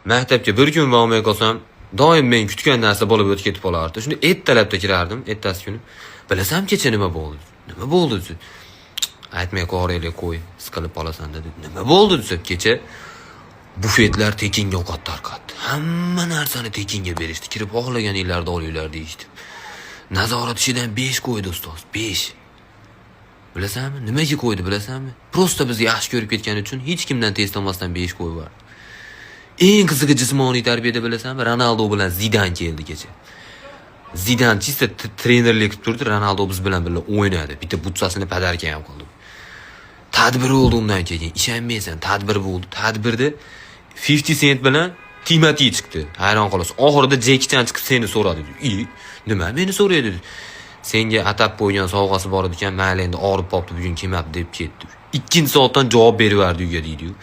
Maktabga bir kun bormay qolsam, doim men kutgan narsa bo'lib o'tib ketib qolardi. Shunda ertalabda kirardim, ertasi kuni. "Bilasanmi, kecha nima bo'ldi?" "Nima bo'ldi?" desa, "Aytmay qo'yaylik, qo'y, siqilib qolasan", dedi. "Nima bo'ldi?" desa, "Kecha bufetlar tekinga ovqat tarqatdi. Hamma narsani tekinga berishdi. Kirib xohlaganinglarni olinglar deyishdi. Nazorat ishidan 5 qo'ydi ustoz, 5. Bilasanmi? Nimaga qo'ydi, bilasanmi? Просто bizni yaxshi ko'rib ketgani uchun hech kimdan test olmasdan 5 qo'yib yubordi. Eng qizig'i, jismoniy tarbiyada, bilasanmi, Ronaldo bilan Zidan keldi kecha. Zidan чисто trenerlik qilib turdi, Ronaldo biz bilan birga o'ynadi. Bitta butsasini подарка ham qildi. Tadbir bo'ldi undan keyin, ishonmaysan, tadbir bo'ldi. Tadbirda 50 Cent bilan Timati chiqdi. Hayron qolasan. Oxirida Jeki Chan chiqib seni so'radi. "I, nima meni so'raydi?" "Senga atab qo'ygan sovg'asi bor ekan, mayli, endi og'rib qolibdi, bugun kelmabdi", deb ketdi. Ikkinchi soatdan javob beraverdi uyga deydi-yu.